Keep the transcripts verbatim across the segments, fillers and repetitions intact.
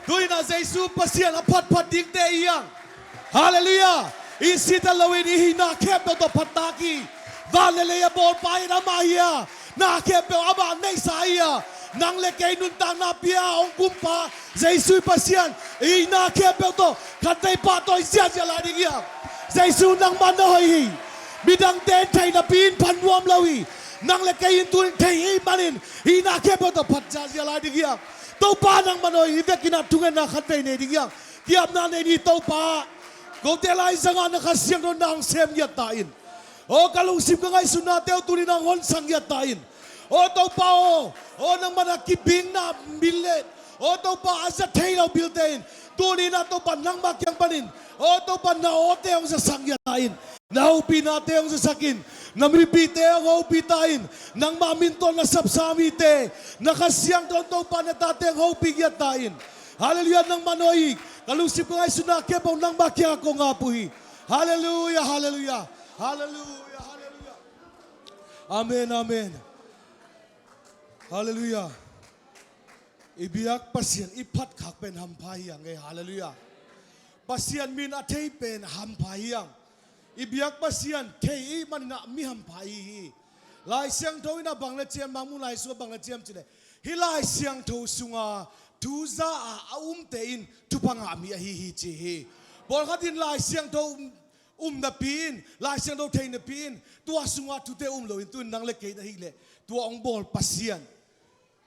Tu-in ah Jesu Pasian a phatphat dingte i hi hang. Halleluiah. I sihtat loin i hihna khempeuh tawh phattak hi. Van le lei a bawlpa in amah hi a, na khempeuh amah neihsa hi a, nang le kei nuntakna pia hong kumpa Jesu Pasian i hihna khempeuh tawh khatvei pahtawi ziahziah lai ding hi hang. Jesu nangmah na hoih hi. Midangte in thei napi in phat nuam lo hi. Nang le kei in tu-in thei i hih manin hihna khempeuh tawh phat ziahziah lai ding hi hang. Topa nangmah na hoih hi. I vekin ah thungetna khatvei nei ding hi hang. Ki-apna nei ni. Topa, kote laizang ah na Kha Siangtho na hong sem ngiat ta in. Aw ka lungsim ka ngaihsutnate uh tuni-in ah hong honsak ngiat ta in. Aw Topa aw, aw nangmah na kibingna bil le, aw Topa a za thei lo bilte in tuni-in ah Topa nangmah kiang panin, aw Topa na awte hong zasak ngiat ta in. Na hopihnate hong zasak in. Na mipite hong hopih ta in. Nangmah min tawh na sapsa mite, na Kha Siangtho Topa na tate hong hopih ngiat ta in. Halleluiah. Nangmah na hoih hi. Ka lungsim ka ngaihsutna khempeuh nangmah kiangah kong ap uh hi. Halleluiah, halleluiah, halleluiah, halleluiah. Amen, amen. Halleluiah. I biak Pasian i phat khak pen hampha hi hang e. Halleluiah. Pasian min a thei pen hampha hi hang. I biak Pasian thei i hih manin ah mi hampha i hi hi. Lai Siangtho in ah bang na ciam, Mangmuh Lai Siangtho ah bang na ciam cih leh, hih Lai Siangtho sungah thu za a a umte in thupha ngah mi ahi hi ci hi. Pawlkhat in Lai Siangtho um, um napi in, Lai Siangtho thei napi in tua sungah thute um loin tu-in nang le kei in ahih leh tua hong bawl Pasian,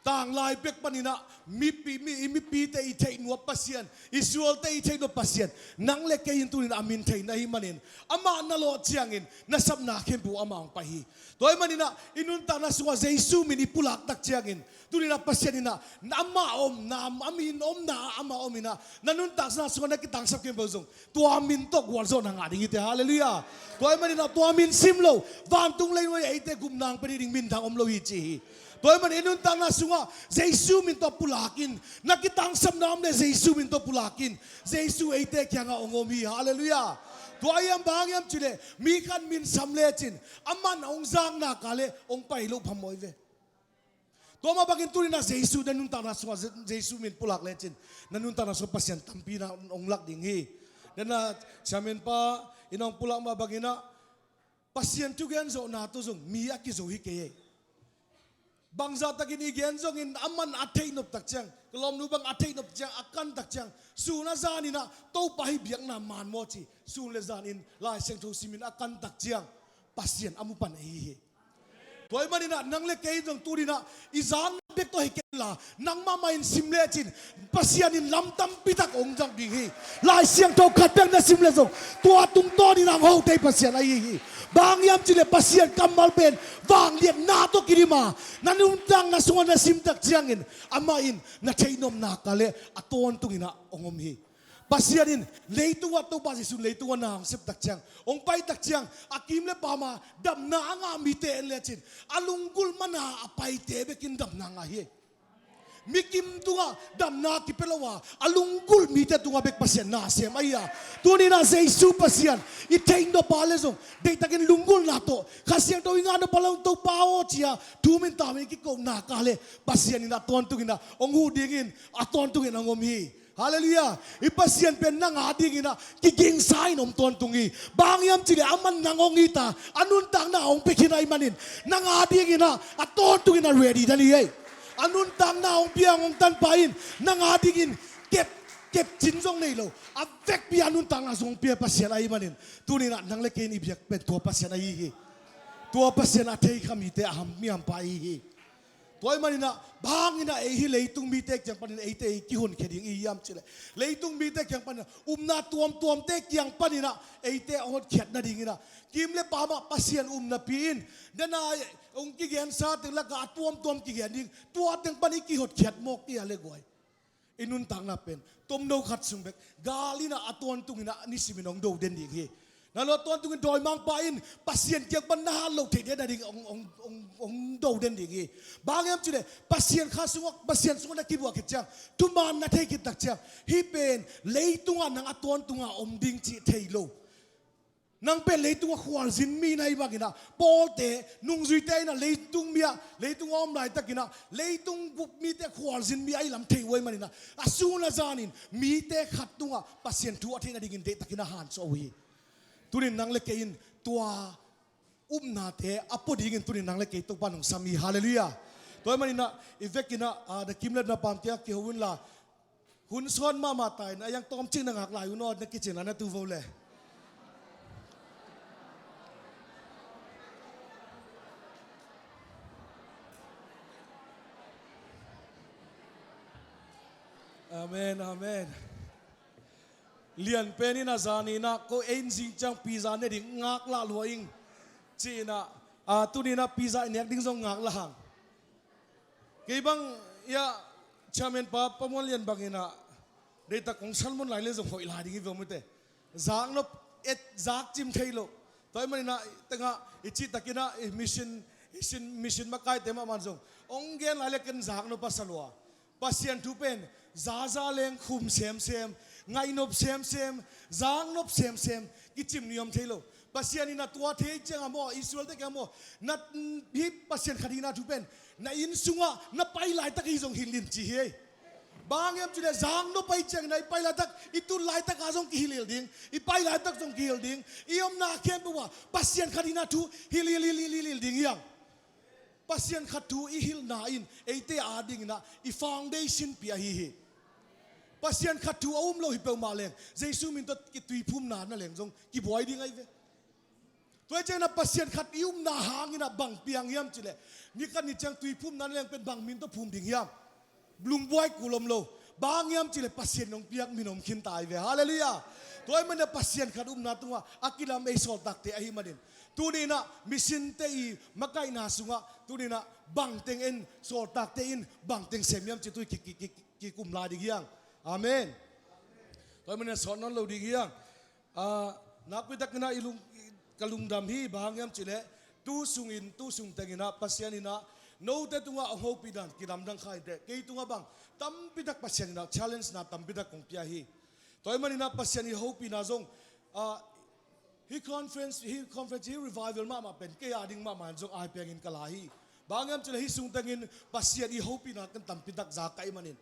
tanglai bek panin ah mipi, mi, i mipite i theih nuam Pasian, i sualte i theih nuam Pasian, nang le kei in tu-in a min thei na hih manin amah na lawh ciangin na sapna khempeuh amah hong pai hi. Tua ahih manin ah i nuntakna sungah Jesu min i pulak tak ciangin tuni-in ah Pasian in ah amah omna, a min omna ah amah om in ah na nuntakna sungah na kitangsap khempeuh zong tua min tawh gualzawhna ngah ding hi teh. Halleluiah. Tua ahih manin ah tua min sim lo, vantung leinuai ah eite gupna hong pia ding min dang om lo hi ci hi. Tua ahih manin i nuntakna sungah Jesu min tawh pulak in. Na kitangsapna om leh Jesu min tawh pulak in. Jesu eite kiangah hong om hi. Halleluiah. Tua ahi hang bang hiam cih leh mi khat min sam lecin aman hong zak nak leh hong pai loh phamawh hi ve. Tua mah bangin tuni-in ah Jesu na nuntakna sungah Je-, Jesu min pulak lecin na nuntakna sungah Pasian tampi na hong lak ding hi. Nana siamenpa in hong pulak mah bangin ah Pasian thugen zawhna tawh zong mi a kizo hi kei hi. Bangzah takin i gen zongin aman a theih nop tak ciang, ka lawmnu bang a theih nop ciang, a kan tak ciang, sun a zanin ah Topa hih biakna man maw ci, sun le zanin Lai Siangtho simin a kan tak ciang Pasian a mu pan ahi hi. Tua ahih manin ah nang le kei zong tuni-in ah i zak bek tawh hi kei inla, nang mahmah in sim lecin Pasian in lam tampi tak hong zang ding hi. Lai Siangtho khat bek na sim leh zong tua tungtawnin hong ho thei Pasian ahi hi. Bang hiam cih leh Pasian kammal pen vangliatna tawh kidim a, na nuntakna sungah na sim tak ciangin amah in na theih nop nak leh a tawntungin ah hong om hi. Pasian in leitungah, Topa Jesu leitungah na hong sep tak ciang, hong pai tak ciang, a kim le pam a damna a ngah mite en lecin a lunggulh man a a paite bekin damna ngah hi. Mi kim tungah damna kipia lo a, a lunggulh mite tungah bek Pasian na sem ahi a. Tuni-in ah Jesu Pasian i theih nop a leh zong deihtakin lunggulhna tawh, Kha Siangtho i ngah nop a leh zong Topa aw ci-a thu minthang in kiko nak leh Pasian in a tawntungin ah hong huh dingin a tawntungin hong om hi. Halleluiah. I Pasian pen nang a dingin ah kigingsa in om tawntung hi. Bang hiam cih leh aman nang hong it a, a nuntakna hong pia khin ahih manin nang a dingin ah a tawntungin a ready dan hi ei. A nuntakna hong pia, hong tanpha in nang a dingin kep, kepcin zong nei lo, a vekpi a nuntakna zong hong pia Pasian ahih manin tuni-in ah nang le kei in i biak pen tua Pasian ahi hi. Tua Pasian a thei kha mite a ham, mi hampha ahi hi. Tua ahih manin ah bang hangin ah ei hih leitung mite kiang panin eite ei kihonkhia ding i hiam cih leh, leitung mite kiang panin ah, upna tuamtuamte kiang panin ah eite a hotkhiat nadingin ah kim le pam ah Pasian um napi in, dan a hong kigensa teng lakah a tuamtuam kigen ding, tua teng pan i kihotkhiat mawk i a leh guai. I nuntakna pen tomno khat sung bek gal in ah a tawntungin ah nisimin hong do den ding hi. Na lo a tawntungin dawimangpa in Pasian kiang pan na hat loh theih den nading hong, hong, hong, hong do den ding hi. Bang hiam cih leh Pasian kha sungah, Pasian sungah na kibuak khit ciang, thuman na thei khit tak ciang, hih pen leitungah nang a tawntungah om ding cih thei lo. Nang pen leitungah khualzin mi na hih bangin ah, Paul-te, nungzuite in ah leitung mi ah, leitung a om laitakin ah leitung bup mite khualzin mi a hih lam thei uh ahih manin ah, a sun a zanin mite khat tungah Pasian thu a theih nadingin deihtakin a hanthawn uh hi. Tunin nang le kei in tua upnate a pua dingin tunin nang le kei Topa'n hong sam hi. Halleluiah. Tua ahih manin ah i vekin ah, ah, na kim le na pam kiang kiho unla, hun sawt mahmah ta in, a yang tawmcik na ngak lai un aw, na kicin la na tu vo le. Amen, amen. Lianpen in a zanin ah ko ei in zing ciang pizza ne ding, ngak lah lua ing, ci-in ah, a, tuni-in ah pizza i nek ding zong ngak lah hang. Kei bang, ia, chairman pa, Pa Muan Lian bangin ah, deihtak kong sermon lai le zong hoih lai ding hi ve, om ute. Zaknop, et, zakcim thei lo. Tua ahih manin ah, tengah, i cihtakin ah, i mission, i sin, mission makaite mahmah in zong hong gen lai le ken zaknop a sa lua. Pasian thu pen, zaza leng khum semsem, ngaihnop semsem, zaknop semsem, kicim nuam thei lo. Pasian in ah tua thei ciang a maw, Israel-te kiang a maw, na, hih Pasian khat hihna thu pen, na inn sungah na pai laitak hi zong hilh in ci hi. Bang hang hiam cih leh zaknop ahih ciangin ah i pai laitak, i tun laitak ah zong kihilhhilh ding, i pai laitak zong kihilh ding, i omna khempeuh ah Pasian khat hihna thu hilh, hilh, hilh, hilh, hilh ding hi hang. Pasian khat thu i hilhna in eite adingin ah i foundation pia ahi hi. Pasian khat thu a um lo hi peuhmah leng, Jesu min tawh kituiphumna na leng zong kibuai ding ahi ve. Tua ahih ciangin ah Pasian khat i upna hangin ah bang piang hiam cih leh, ni khat ni ciang tuiphumna na leng pen bang min tawh phum ding hiam? Lungbuai kul om lo. Bang hang hiam cih leh Pasian in hong piak min om khin ta ahi ve. Halleluiah. Tua ahih manin ah Pasian khat upna tungah a kilam ei sawltakte ahih manin, tuni-in ah mission-te i makaihna sungah, tuni-in ah bangteng en, sawltakte in bangteng sem hiam cih tu-in ki, ki, ki, ki, kikum lai ding hi hang. Amen. Tua ahih manin ah sawt nawn lo ding hi hang. Ah, nakpi takin ah i lung, ka lungdam hi, bang hang hiam cih leh, tu sungin, tu sung tengin ah Pasian in ah note tungah hong hopihna kilamdang kha inteh, kei tungah bang tampi tak Pasian in ah challenge-na tampi tak kong pia hi. Tua ahih manin ah Pasian i hopihna zong, ah, hih conference, hih conference, hih revival mahmah pen kei ading mahmah in zong ai pengin ka la hi. Bang hang hiam cih leh hih sung tengin Pasian i hopihna ken tampi tak za ka hih manin,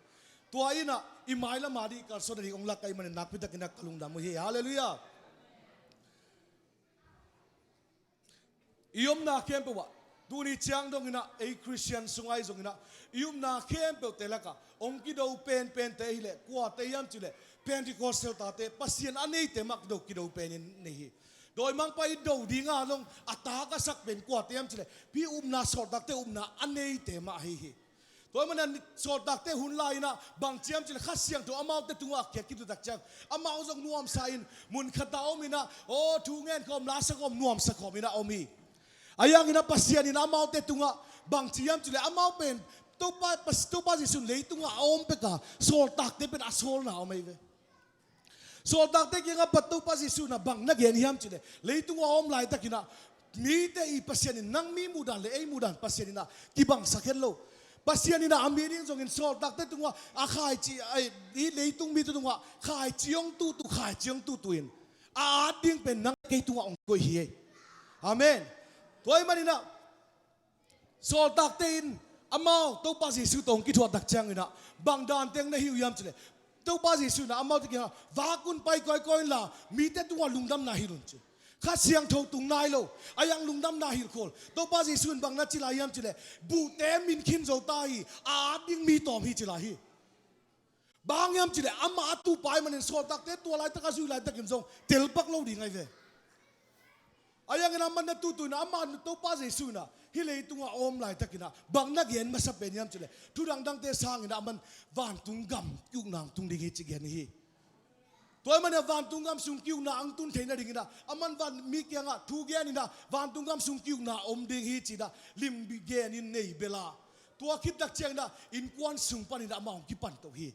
tua in ah i mailam ading kalsuan nading hong lak ka hih manin nakpi takin ah ka lungdam uh hi. Halleluiah. I omna khempeuh ah, tuni ciang dongin ah ei Khristian sung ahi zongin ah, i upna khempeuhte lakah hong kido penpente hi leh kuate hiam cih leh, Pentecostal tate, Pasian a neite mah kido, kido penin nei hi. Dawimangpa i do dinga zong a tak a sak pen kuate hiam cih leh, hih upna, sawltakte upna a neite mah ahi hi. Tua ahih manin ah sawltakte hun lai-in ah bang ci hiam cih leh Kha Siangtho amaute tungah a khia khit uh tak ciang, amau zong nuamsa in mun khat ah om in ah, aw, thu ngen khawm, la sa khawm, nuamsa khawm in ah om hi. Ahi hangin ah Pasian in amaute tungah bang ci hiam cih leh amau pen Topa, Pas-, Topa Jesu in leitungah a om pek a, sawltakte pen a sawlna om ahi ve. Sawltakte kiangah Topa Jesu in ah bang na gen hiam cih leh, leitung a om laitakin ah mite i Pasian in, nang mi muhdan le ei muhdan Pasian in ah kibangsak het lo. Pasian in ah a mi ding zongin sawltakte tungah a khaici, ai, hih leitung mite tungah khaici hong tuhtuh, khaici hong tuhtuh in a at ding pen nang kei tungah hong koih hi. Amen. Tua ahih manin ah sawltakte in amau Topa Jesu tawh hong kithuah tak ciangin ah bang dan teng na hi uh hiam cih leh, Topa Jesu in ah amaute kiangah, "Vak un, pai kawikawi inla mite tungah lungdamna hilh un," ci. Kha Siangtho tung nai lo, ahi hang lungdamna hilh khol. Topa Jesu in bang na ci lai hiam cih leh, "Buhte min khin zo ta hi, a at ding mi tawm hi," ci lai hi. Bang hang hiam cih leh amah a tuhpa ahih manin sawltakte tua laitak a zui laitakin zong telpak lo ding ahi ve. Ahi hangin ah amah na tuhtuh in ah, amah Topa Jesu in ah hih leitungah a om laitakin ah bang na gen masa pen hiam cih leh, thu dangdangte sangin ah aman vantung gam ki-ukna hong tung ding hi ci gen hi. Tua ahih manin ah vantung gam sung ki-ukna hong tun theih nadingin ah aman van mi kiangah thu gen in ah vantung gam sung ki-ukna om ding hi ci-in ah lim genin nei bel a, tua khit tak ciangin ah innkuan sung panin ah amah hong kipan to hi.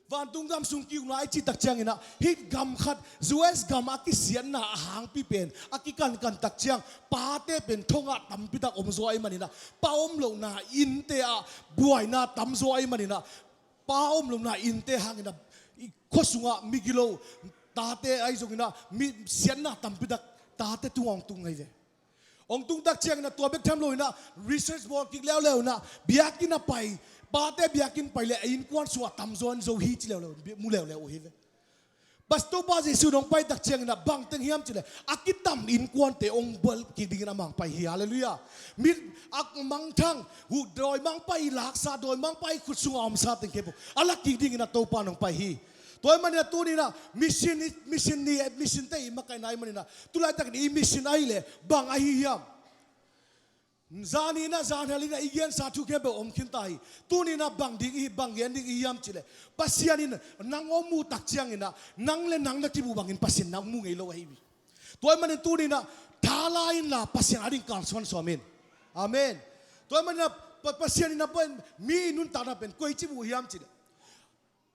Vantung gam sung ki-ukna i cih tak ciangin ah, hih gam khat, U S gam a kisiatna a hangpi pen a kikankan tak ciang, pate pen thongah tampi tak om zaw ahih manin ah, pa om lohna innte ah buaina tam zaw ahih manin ah, pa om lohna innte hangin ah, i khua sungah migilo tate ahi zongin ah, mi siatna tampi tak tate tungah hong tung ngei ve. Hong tung tak ciangin ah tua bek tham loin ah research bawl kik leuleu in ah biakinn ah pai, pate biakinn pai leh a innkuan sungah tamzaw in zo hi ci leuleu, mu leuleu uh hi ve. Bas Topa Jesu in hong pai tak ciangin ah bang teng hiam cih leh a kitam innkuante hong bual kik dingin amah hong pai hi. Halleluiah. Mi a mangthang, hu, dawimangpa i laksa, dawimangpa i khut sungah a omsa teng khempeuh a la kik dingin ah Topa in hong pai hi. Tua ahih manin ah tuni in ah mission, mission ni, mission te i makaihna ahih manin ah tu laitakin i mission ahih leh bang ahi hiam? Zan in ah, zan hel in ah i gensa thu khempeuh om khin ta hi. Tuni in ah bang ding i, bang gen ding i hiam cih leh Pasian in nang hong muh tak ciangin ah nang le nang na kimuh bangin Pasian nang mu ngei lo ahi hi. Tua ahih manin tuni in ah tha la inla Pasian ading kalsuan sawm in. Amen. Tua ahih manin ah Pa-, Pasian in ah pen mi nuntakna pen koici mu hiam cih leh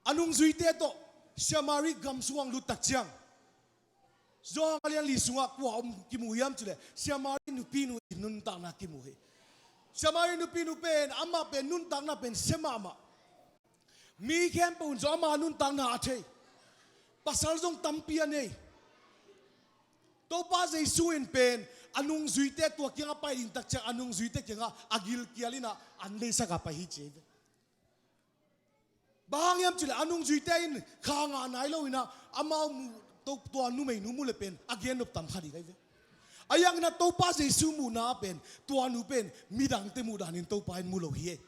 a nungzuite tawh Samaria gam sungah hong lut tak ciang, Johan a lian li sungah kua om kimu hiam cih leh Samaria nupinu i nuntakna kimu hi. Samaria nupinu pen, amah pen nuntakna pen sia mahmah. Mi khempeuh in zong ama nuntakna a thei. Pasal zong tampi a nei. Topa Jesu in pen a nungzuite tua kiangah pai ding tak ciang a nungzuite kiangah a gilkial in ah an leisak a pai hi ci hi ve. Bang hang hiam cih leh a nungzuite in kha ngah nai lo in ah amau mu, to, tua numeinu mu leh pen a gen nop tam kha ding ahi ve. Ahi hangin ah Topa Jesu muhna ah pen tua nu pen midangte muh danin Topa in mu lo hi ei.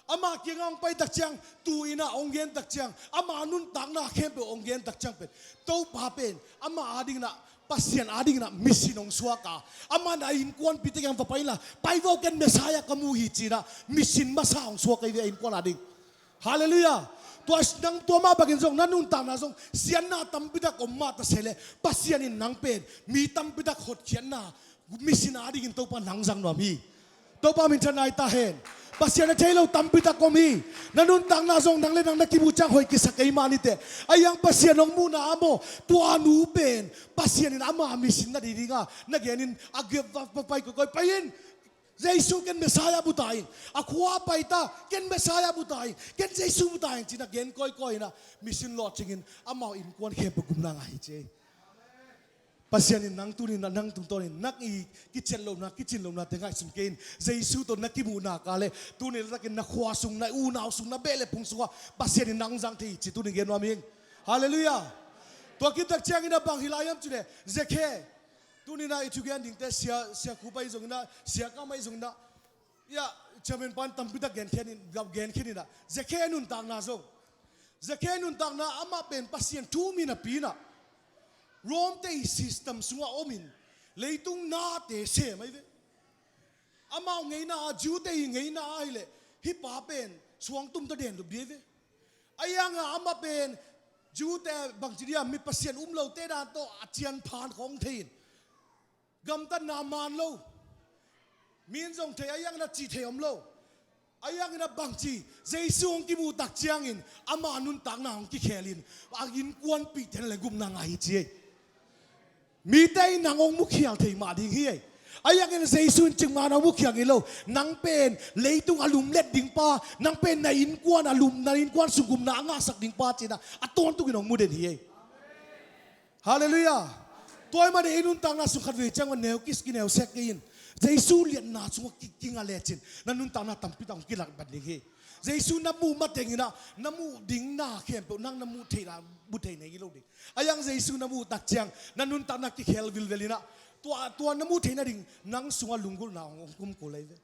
Amah kiangah hong pai tak ciang, tu in ah hong gen tak ciang, ama nuntakna khempeuh hong gen tak ciang pen Topa pen amah adingin ah, Pasian adingin ah mission hong suak a, amah in a innkuanpihte kiang va pai inla, pai vo, ken Messiah ka mu hi ci-in ah mission masa hong suak ahi ve a innkuan ading. Halleluiah. Tua nang tua mah bangin zong na nuntakna zong siatna tampi tak om mah ta se leh Pasian in nang pen mi tampi tak hotkhiatna mission adingin Topa nang zang nuam hi. Topa minthanna hi ta hen. Pasian a thei lo tampi tak om hi. Na nuntakna zong nang le nang na kimuh ciang hoih kisa kei mah ni teh. Ahi hang Pasian hong muhna ah maw, tua nu pen Pasian in ama mission na ding dingin na gen in, a gep va, va pai kawikawi, pai in. Jesu, ken Messiah bu ta in. A khua pai ta, ken Messiah bu ta in. Ken Jesu bu ta in ci-in a gen kawikawi in ah mission lawhcing in amau innkuan khempeuh gumna ngah hi ci hi. Pasian in nang tuni in ah, nang tungtawnin nang i kician lohna, kicin lohnate ngaihsun kei in. Jesu tawh na kimuh nak leh tuni laitakin na khua sung, na unau sung, na beh le phung sungah Pasian in nang zang thei hi ci tuni in gen nuam ing. Halleluiah. Tua khit tak ciangin ah bang hi lai hiam cih leh Zakhe. Tuni in ah i thugen dingte sia, sia khup ahi zongin ah, sia kam ahi zongin ah, ya, chairman pan tampi tak gen khin in, gen khin in ah, Zakhe nuntakna zong. Zakhe nuntakna, amah pen Pasian thu mi napi in ah, Rome te i system sungah om in, leitung nate sem ahi ve. Amau ngeina ah, Jew te i ngeina ah hi leh, hih pa pen suangtum tawh den lo ding ahi ve. Ahi hang ah amah pen Jew te bangci dia, mi Pasian um lote dan tawh a ciangphan khawng thei in, gamtatna man lo. Mi in zong thei, ahi hangin ah cih thei om lo. Ahi hangin ah bangci, Jesu hong kimuh tak ciangin ama nuntakna hong kikhel in, a innkuanpihte in leh gumna ngah hi ci hi. Mite in nang hong mukhial thei mah ding hi ei. Ahi hangin Jesu in cikmah nang hong mukhial ngei lo. Nang pen leitung a lumlet ding pa, nang pen na innkuan a lum, na innkuan sung gumna a ngahsak ding pa ci-in ah a tawntung in hong mu den hi ei. Halleluiah. Tua ahih manin i nuntakna sung khatvei ciang neu kis, kineu sek kei in. Jesu liatna sungah ki, kinga lecin na nuntakna tampi tak hong kilakbat ding hi. Jesu na muh matengin ah na muh ding na khempeuh nang na muh theihna, muh thei nei lo ding. Ahi hang Jesu na muh tak ciang na nuntakna kikhel vilvel in ah tua, tua na muh theihna ding nang sungah lunggulhna hong, hong kum kul ahi ve.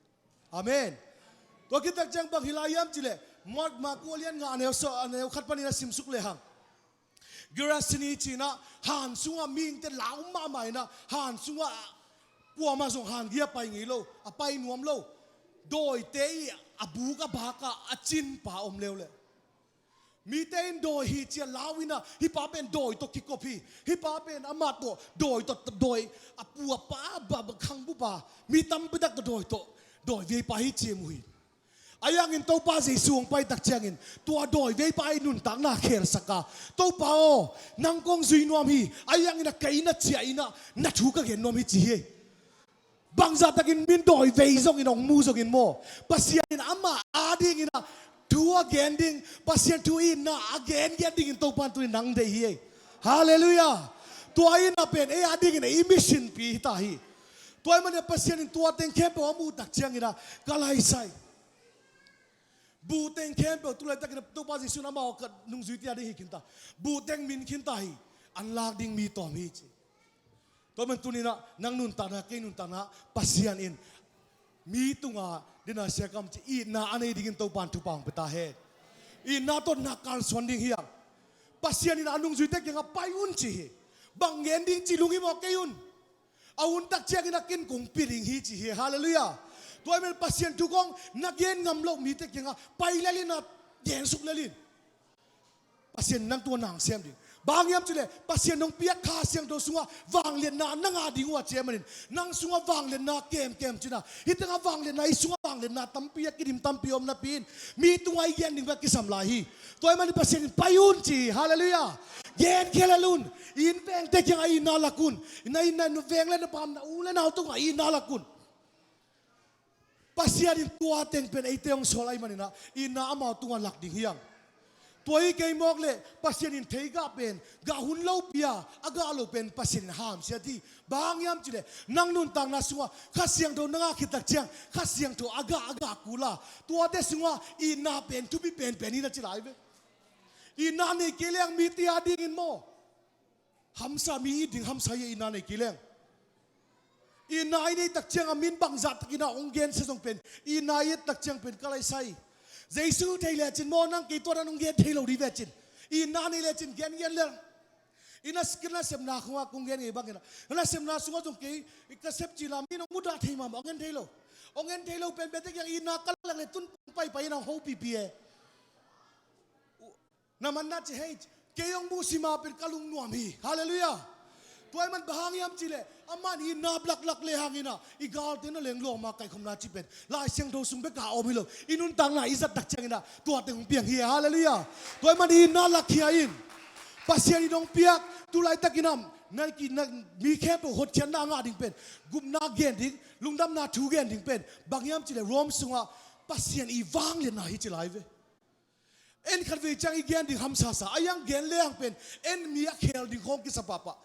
Amen. Tua khit tak ciang bang hi lai hiam cih leh Mark, Marku a lian nga, a neu sawm, a neu khat panin ah simsuk lehang, Gerasene ci-in ah han sungah mihingte lau mahmah in ah, han sungah kuamah zong han gei a pai ngei lo, a pai nuam lo. Dawite i a buk a bakah a cin pa om leuleu. Mite in dawi hi ci-a lau in ah, hih pa pen dawi tawh kikop hi. Hih pa pen amah tawh dawi tawh, dawi a pu a pa, a ba, ba, khangbu pa, mi tampi tak tawh dawi tawh, dawi vei pa hi ci-a mu hi. Ahi hangin Topa Jesu hong pai tak ciangin tua dawi vei pa i nuntakna khelsak a, "Topa aw, nang kong zui nuam hi, ahi hangin a kei na ciah in ah na thu ka gen nuam hi," ci hi. Bangzah takin min dawi vei zongin hong mu zongin maw, Pasian in amah adingin ah thu a gen ding, Pasian thu itna a gengen dingin Topa in tuni nang deih hi ei. Halleluiah. Tua in a pen ei a dingin ei mission pi hi ta hi. Tua ahih manin Pasian in tua teng khempeuh a muh tak ciangin a ka laisai. Buh teng khempeuh tu laitakin a Topa Jesuh in amau ka nungzuite a ding hi khin ta. Buh teng min khin ta hi. An lak ding mi tawm hi ci. Tua man tuni-in ah nang nuntakna, kei nuntakna, Pasian in mi tungah dena siakam ci itna a nei dingin Topa in thupha hong pia ta hen. Itna tawh na kalsuan ding hi hang. Pasian in a nungzuite kiangah pai un ci hi. Bang gen ding ci lunghimawh kei un. A hun tak ciangin a kin kong pia ding hi ci hi. Halleluiah. Tua ahih manin Pasian thu kong na gen ngam loh mite kiangah pai lel in a gensuk lel in. Pasian in nang tua nang sem ding. Bang hang hiam cih leh Pasian hong piak Kha Siangtho sungah vangliatna na ngah ding uh a ci ahih manin nang sungah vangliatna kemkem cihna. Hih tengah vangliatna, i sungah vangliatna tampi a kidim, tampi om napi in mi tungah i gen ding bek kisam lai hi. Tua ahih manin Pasian in pai un ci hi. Halleluiah. Genkhia lel un. Inn vengte kiangah itna lak un. Na inn, na veng le na pam, na u le nau tungah itna lak un. Pasian in tua teng pen eite hong sawl ahih manin ah itna amau tungah lak ding hi hang. Tua hi kei mawk leh Pasian in thei gah pen gah hun lopi a, a gah lo pen Pasian in hamsiat hi. Bang hang hiam cih leh nang nuntakna sungah Kha Siangtho na ngah khit tak ciang Kha Siangtho a gah, a gah kul a, tuate sungah itna pen thupi penpen hi na ci lai ve. Itna nei kei leng mite a dingin maw? Hamsa, mi it ding hamsa hi a, itna nei kei leng. Itna i neih tak ciang a min bangzah takin a hong gensia zong pen, itna i et tak ciang pen ka laisai. Jesu thei lecin maw, nang kei tua dan hong gen thei lo ding ve cin. Itna nei lecin gengen lel. I na, ka nasepna khawngah kong gen ngei bangin a, ka nasepna sungah zong kei ka sep cil a mi in hong mudah thei mahmah, hong en thei lo. Hong en thei lo penpen te kiang itna ka lak leh tun paipai in a hong hopipi e. Na man na ci hei, kei hong muh sim a pen ka lungnuam hi. Halleluiah. Tua ahih man bang hang hiam cih leh amah in itna laklak le hangin a, i galte na leng lawm a kaihkhopna cih pen Lai Siangtho sung bek a om hi lo. I nuntakna i zat tak ciangin a tua teng hong piang hi. Halleluiah. Tua ahih man itna lakkhia in. Pasian in hong piak tu laitakin a, na ki, na, mi khempeuh hotkhiatna a ngah ding pen gupna gen ding, lungdamna thu gen ding pen bang hiam cih leh Rom sungah Pasian i vangliatna hi ci lai ve. En khatvei ciang i gen ding hamsasa, a iang gen le hang pen en mi a khel ding khawng kisa pahpah.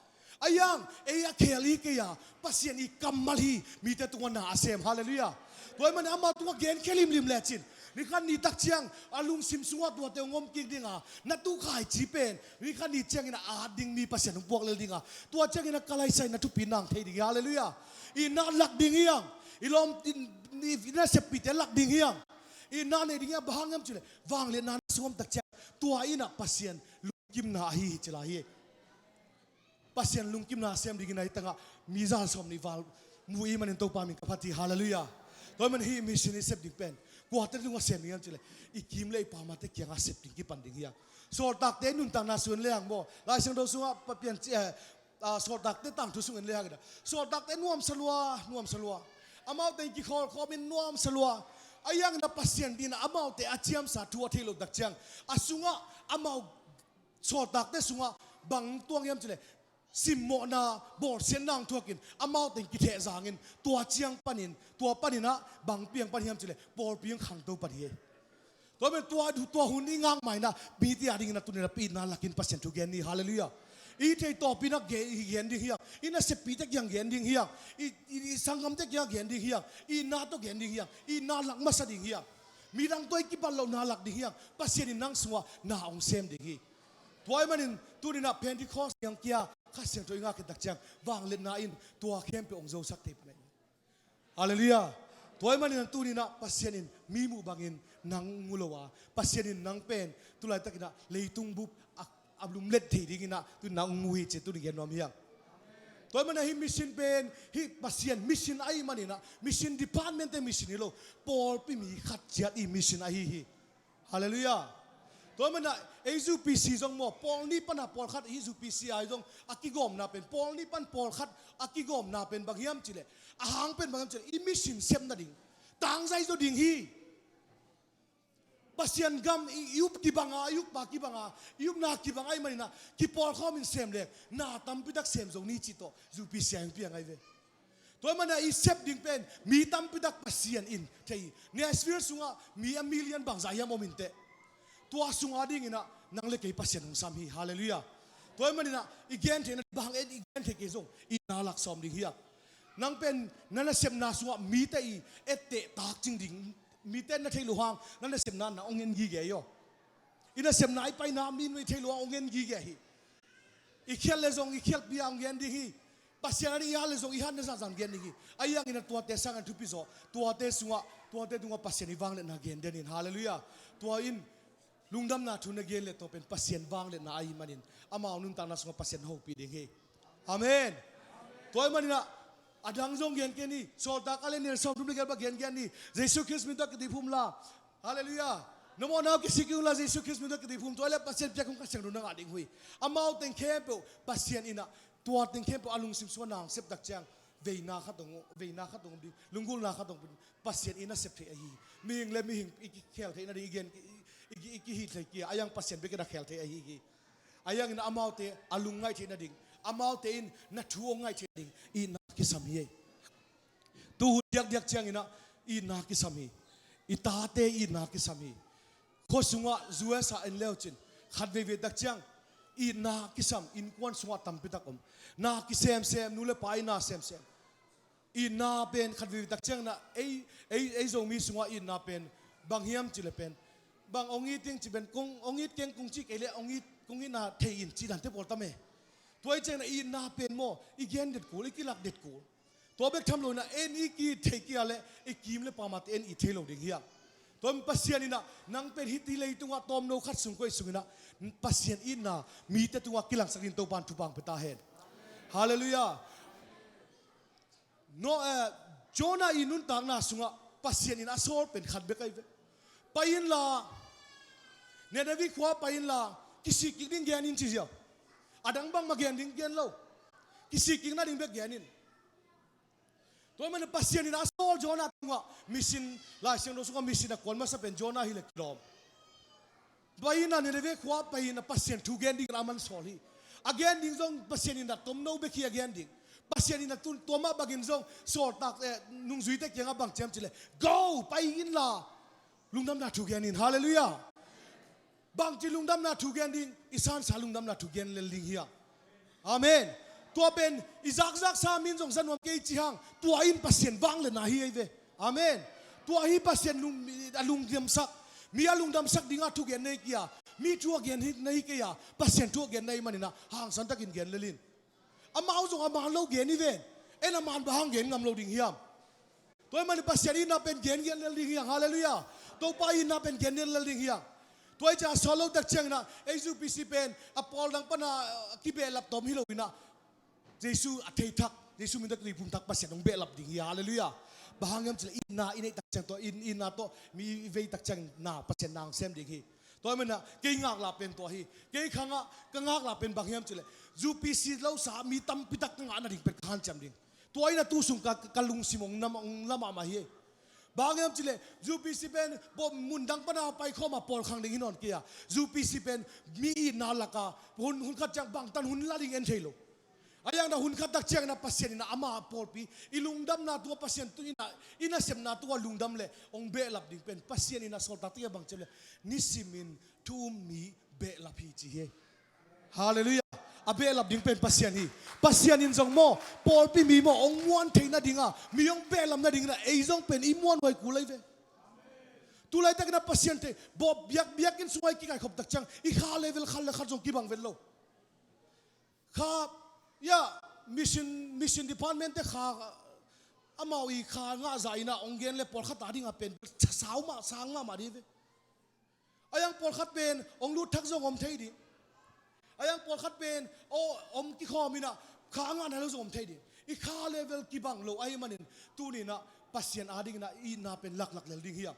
A iang ei a khel hi kei a, Pasian i kammal hi, mite tungah na a sem. Halleluiah. Tua ahih manin amah tungah genkhia limlim lecin, ni khat ni tak ciang a lungsim sungah tuate hong om kik ding a, na tukhai ci pen ni khat ni ciangin a at ding mi Pasian hong puak lel ding a, tua ciangin a ka laisai na thupi nang thei ding hi. Halleluiah. Itna lak ding hi hang. I lawm, i, i, i naseppihte lak ding hi hang. Itna nei ding hi a, bang hang hiam cih leh vangliatna na sung om tak ciang tua in a Pasian lungkimna ahi hi ci lai hi. Pasian lungkimna sem dingin a hih tangah mi za sawm nih val mu i hih manin Topa min ka phat hi. Halleluiah. Tua ahih man hih mission i sep ding pen kuate tungah sem ding hiam cih leh i kim le i pamte kiangah sep ding kipan ding hi hang. Sawltakte nuntakna sung en le hang maw, Lai Siangtho sungah Pasian ci, eh, ah, Sawltakte tangthu sung en le hang in a, sawltakte nuamsa lua, nuamsa lua. Amaute in kikhawlkhawm in nuamsa lua. A iang in a Pasian in a amaute a ciamsa thu a theih loh tak ciang a sungah amau sawltakte sungah bang tuang hiam cih leh simmawhna, bawlsiatna hong thuakin amaute in kithehzang in tua ciang panin, tua panin a bang piang pan hiam cih leh pawlpi hong khangto pan hi. Tua pen tua, tua hun i ngak mah in a mite a dingin a tuni-in a itna lakin Pasian thu gen ni. Halleluiah. I thei tawpin a gen, i gen ding hi hang. I naseppihte kiang gen ding hi hang. I, i, i sanggamte kiang gen ding hi hang. Itna tawh gen ding hi hang. Itna lak masa ding hi hang. Midang tawh i kipat lohna lak ding hi hang. Pasian in nang sungah na hong sem ding hi. Tua ahih manin tuni-in a Pentecost ni hong kia, Kha Siangtho i ngah khit tak ciang vangliatna in tua khempeuh hong zosak thei pen ahi. Halleluiah. Tua ahih manin tuni-in a Pasian in mi muh bangin nang mu lo a, Pasian in nang pen tu laitakin a leitung bup a, a lumlet thei dingin a tuni-in a hong mu hi ci tuni gen nuam hi hang. Tua ahih manin hih mission pen hih Pasian mission ahih manin a, mission department te mission hi lo, pawlpi mi khat ciat i mission ahi hi. Halleluiah. Tua ahih manin a ei U P C zong maw, pawl nih pan a pawlkhat, hih U P C ah zong a kigawmna pen, pawl nih pan pawlkhat a kigawmna pen bang hiam cih leh, a hang pen bang hiam cih leh i mission sep nading, tangzai zaw ding hi. Pasian gam i, i up kibang a, i upna kibang a, i upna kibang ahih manin a kipawlkhawm in sem leng na tampi tak sem zo ni cih tawh U P C ah hong piang ahi ve. Tua ahih manin a i sep ding pen mi tampi tak Pasian in thei hi. Nashville sungah mi a million bangzah hiam om inteh. Tua sung a dingin a nang le kei Pasian hong sam hi. Halleluiah. Tua ahih manin ah i gentheihna bang en i gentheih kei zong i na lak sawm ding hi a. Nang pen na nasepna sungah mite i etteh takcing ding, mite na theih loh hang na nasepna na hong en gige hi aw. I nasepna i paina mi in i theih loh hang hong en gige hi. I khialh le zong i khialhpi a hong gen ding hi. Pasian a ding i hat le zong i hatna zahzah gen ding hi. Ahi hangin a tuate sangin thupi zaw, tuate sungah, tuate tungah Pasian i vangliatna gen den in. Halleluiah. Tua in lungdamna thu na gen le tua pen Pasian vangliatna ahih manin amau nuntakna sungah Pasian hopih ding hi. Amen. Tua ahih manin ah a dang zong gen ken hi. Sawltak a le nel sawmthum le giat bang gen gen hi. Jesu Khrist min tawh kiteep phum la. Halleluiah. Na mawhna uh kisik kei un la, Jesu Khrist min tawh kiteep phum, tua le Pasian piak hong khat siangtho na ngah ding uh hi. Amau teng khempeuh Pasian in ah, tua teng khempeuh a lungsim sungah na hong sep tak ciang veina khat hong, veina khat hong om ding, lunggulhna khat hong om ding. Pasian in a sep thei ahi hi. Mihing le mihing i kikhel theih nading i gen, i, i, i kihih thei kei a, ahi hang Pasian bek in a khel thei ahi hi. Ahi hangin amaute a lungngaih theih nading, amaute in na thu hong ngaih theih nading itna kisam hi. Tuhun diakdiak ciangin ah itna kisam hi. I tate itna kisam hi. Khua sungah U S ah en leucin khat veivei tak ciang itna kisam innkuan sungah tampi tak om. Na kisemsem, nu le pa i na semsem. Itna pen khat veivei tak ciangin ah ei, ei, ei Zomi sungah itna pen bang hiam cih le pen, bang hong it ing cih pen, kong hong it keng kong cih kei le hong it, kong itna thei in cih dante pawl tam e. Tua ahih ciangin ah itna pen maw, i gen det kul, i kilak det kul. Tua bek tham loin ah en i ki-it thei kei a le i kim le pamate en i it thei lo ding hi a. Tua Pasian in ah nang pen hih leitungah tawmno khat sung koih sungin ah Pasian itna mite tungah kilangsak dingin Topa'n thupha hong pia ta hen. Halleluiah. No, eh, Jonah i nuntakna sungah Pasian in a sawl pen khat bek ahi ve. Pai inla, Nineveh khua pai inla, kisik kik ding gen in ci ziau. A dang bangmah gen ding gen lo. Kisik kik nading bek gen in. Tua ahih manin Pasian in a sawl Jonah tungah mission, Lai Siangtho sungah mission a kuan masa pen Jonah hi le kilawm. Pai in a Nineveh khua pai in a Pasian thu gen dingin a man sawl hi. A gen ding zong Pasian in a tomno bek hi a gen ding. Pasian in a tun tua mah bangin zong sawltak, eh, nungzuite kiangah bang ci hiam cih le, "Go, pai inla lungdamna thu gen in." Halleluiah. Bangci lungdamna thu gen ding, i sansa lungdamna thu gen lel ding hi a. Amen. Tua pen i zakzaksa mi in zong za nuam kei ci hang, tua in Pasian vangliatna hi ahi ve. Amen. Tua hi Pasian lung, a lungdamsak, mi a lungdamsak dingah thugen na hi kei a, mi thu a gen hi, na hi kei a, Pasian thu a gen na hi manin ah hangsan takin gen lel in. Amau zong a man lo gen hi ven. En a man bang hang gen ngam lo ding hiam? Tua ahih manin Pasian itna pen gen gen lel ding hi hang. Halleluiah. Topa itna pen gen gen lel ding hi hang. Tua ahih ciang a sawt lo tak ciangin ah ei U P C pen a pawl dang pan a kibehlap tawm hi loin ah Jesu a thei thak, Jesu min tawh kiteep phum thak Pasian hong behlap ding hi. Halleluiah. Bang hang hiam cih le itna i neih tak ciang tawh, i, itna tawh mi i vei tak ciangin ah Pasian na hong sem ding hi. Tua ahih manin ah kei ngaklah pen tua hi. Kei khangah ka ngaklah pen bang hiam cih le U P C lo sa mi tampi tak ka ngah nading pen ka hanciam ding. Tua in a tu sung ka, ka lungsim hong na, hong la mahmah hi. Bang hiam cih le U P C pen bawm mun dang pan a paikhawm a pawlkhang ding hi nawn kei a. U P C pen mi itna lak a hun, hun khat ciang bangtan hun la ding en thei lo. Ahi hang na hun khat tak ciangin ah Pasian in ah ama pawlpi i lungdamna tungah Pasian tu in ah i nasepna tungah lungdam le hong behlap ding pen Pasian in ah sawltak tungah bang ci hiam le nisimin thu um mi behlap hi ci hi. Halleluiah. A behlap ding pen Pasian hi. Pasian in zong maw, pawlpi mi maw, hong muan theih nading a, mi hong behlap nading in ah ei zong pen i muanhuai kul ahi ve. Tu laitakin ah Pasian thei, bawm biakbiak in sungah i kikaikhop tak ciang i kha level khat le khat zong kibang vet lo. Kha, ya, mission, mission department te kha, amau i kha ngah zah in ah hong gen le pawlkhat a ding a pen sa mahmah, sang mahmah ding ve. Ahi hang pawlkhat pen hong lut thak zong om thei ding. Ahi hang pawlkhat pen aw, om kikhawm in ah kha a ngah nai lo zong om thei ding. I kha level kibang lo ahih manin tuni in ah Pasian a ding in ah i itna pen laklak lel ding hi a.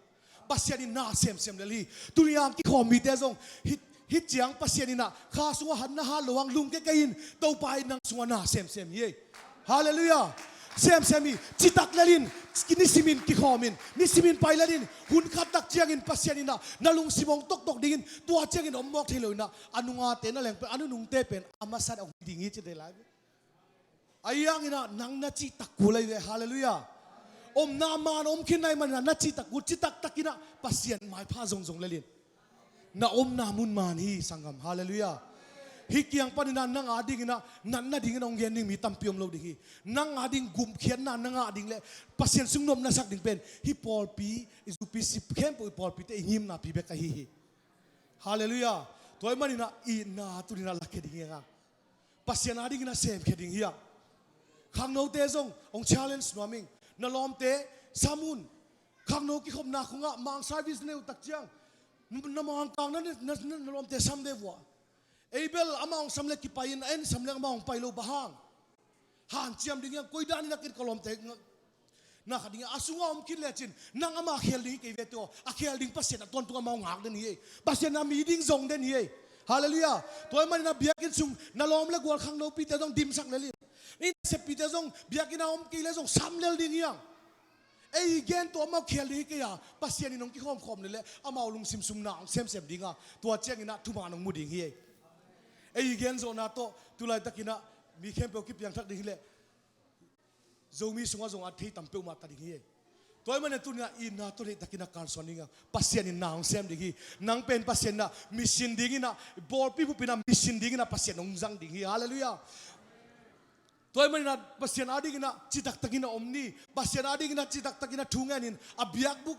Pasian in na semsem lel hi. Tuni a kikhawm mite zong hih, hih ciang Pasian in ah kha sungah hat na hat loh hang lungkia kei in, Topa in nang sungah na semsem hi. Halleluiah. Semsem hi, citak lel in, nisimin kikhawm in, nisimin pai lel in, hun khat tak ciangin Pasian in ah na lungsim hong toktok dingin, tua ciangin om mawk thei lo in ah, a nungate na leng pen, a nunungte pen a masa in ah hong hi ding hi ci thei lai. Ahi hangin ah nang na citak kul ahi ve. Halleluiah. Omna man om khin na hih manin ah na citak kul, citak takin ah Pasian maipha zongzong lel in. Na omna mun man hi sanggam. Halleluiah. Hih kiang panin ah nang a dingin ah natna dingin ah hong gen ding mi tampi om lo ding hi. Nang a ding gupkhiatna na ngah ding le Pasian sung nopna sak ding pen hih pawlpi, i zupi sip khempeuh i pawlpite i ngimna pi bek ahi hi. Halleluiah. Tua ahih manin ah itna tuni-in ah lakhia ding hi hang. Pasian a dingin ah semkhia ding hi hang. Khangnote zong hong challenge nuam ing. Na lawmte sam un. Khangno kikhopna khungah mang service na neih uh tak ciang na mangkang na, na, na, na lawmte sam ve vua. Ei bel amah hong sam le kipai in, en sam le amah hong pai lo, bang hang? Hanciam ding hi hang. Koi danin a kin ka lawmte na khat ding hi a, a sungah om khin lecin nang amah khel ding hi kei ve teh aw. A khel ding Pasian a tawntung amah hong ngak den hi ei. Pasian a mi ding zong den hi ei. Halleluiah. Tua ahih manin ah biakinn sung na lawm le gual khangnopite zong dimsak lel in. I naseppite zong biakinn ah om kei le zong sam lel ding hi hang. Ei i gen tawh amau khel ding hi kei a, Pasian in hong kikhawmkhawm leh leh amau lungsim sung na hong semsem ding a, tua ciangin ah thuman hong mu ding hi ei. Ei i gen zawhna tawh tulaitakin ah mi khempeuh kipiangthak ding hi leh Zomi sungah zong a thei tam peuhmah ta ding hi ei. Tua ahih manin tuni-in ah itna tawh deihtakin ah kalsuan ding a, Pasian in na hong sem ding hi. Nang pen Pasian in ah mission dingin ah, pawlpi bupin ah mission dingin ah Pasian hong zang ding hi. Halleluiah. Tua ahih manin ah Pasian a dingin ah citaktakin a om ni. Pasian a dingin ah citaktakin a thu ngenin, a biakbuk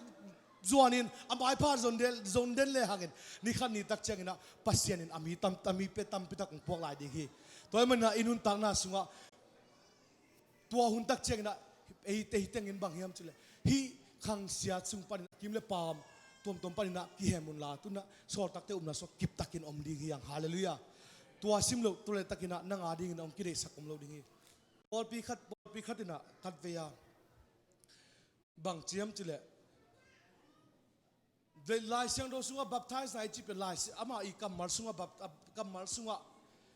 zuanin, a maipha zon den, zon den le hangin, ni khat ni tak ciangin ah Pasian in a mi tam, a mite tampi tak hong puak lai ding hi. Tua ahih manin ah i nuntakna sungah tua hun tak ciangin ah eite hi tengin bang hiam cih leh hih khangsia sung panin a kim le paam tuamtuam panin ah kihem unla, tu-in ah sawltakte upna sungah kiptakin om ding hi hang. Halleluiah. Tua sim loh, tulaitakin ah nang a dingin ah hong kideihsak om lo ding hi. Pawlpi khat, pawlpi khat in ah khatvei a, bang ci hiam cih leh, Lai Siangtho sungah baptize na i cih pen Lai Si-, amah i kammal sungah bap-, a, kammal sungah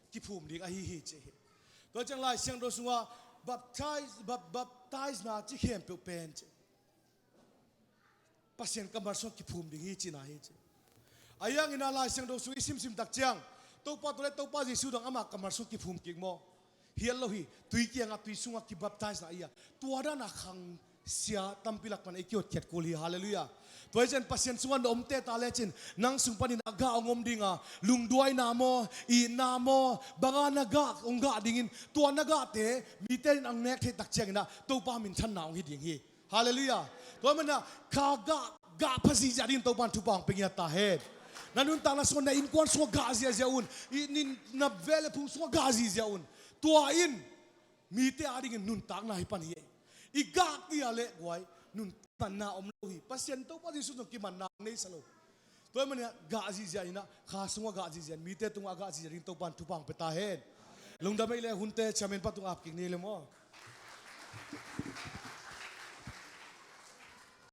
kiphum ding ahi hi ci hi. Tua ciang Lai Siangtho sungah baptize, bap-, baptize na cih khempeuh pen ci, Pasian kammal sungah kiphum ding hi cihna hi ci. Ahi hangin ah Lai Siangtho sung i simsim tak ciang Topa tawh le Topa Jesu dang amah kammal sungah kiphum kik maw? Hi lo hi. Tui kiangah, tui sungah kibaptize na hi a, tua dan a khangsia tampi lak pan ei kihotkhiat kul hi. Halleluiah. Tua hi ciang Pasian sungah na om teh ta lecin nang sung panin a gah hong om ding a, lungduaina maw, itna maw, bang a na gah hong gah dingin, tua na gahte mite in hong nek theih tak ciangin ah Topa minthanna hong hi ding hi. Halleluiah. Tua ahih manin ah kha gah, gah pha ziahziah dingin Topa in thupha hong pia ngiat ta hen. Na nuntakna sungah, na innkuan sungah gah ziahziah un. I, nin, na vei le phung sungah gah ziahziah un. Tua in mite a dingin nuntakna hi pan hi ei. I gah kei leh guai, nuntakna om lo hi. Pasian Topa Jesu zong kimanna hong neisa lo. Tua ahih manin ah gah ziahziah in ah, kha sungah gah ziahziah in, mite tungah gah ziahziah dingin Topa in thupha hong pia ta hen. Lungdam ei le, hunte chairman pa tungah ap kik ni le maw.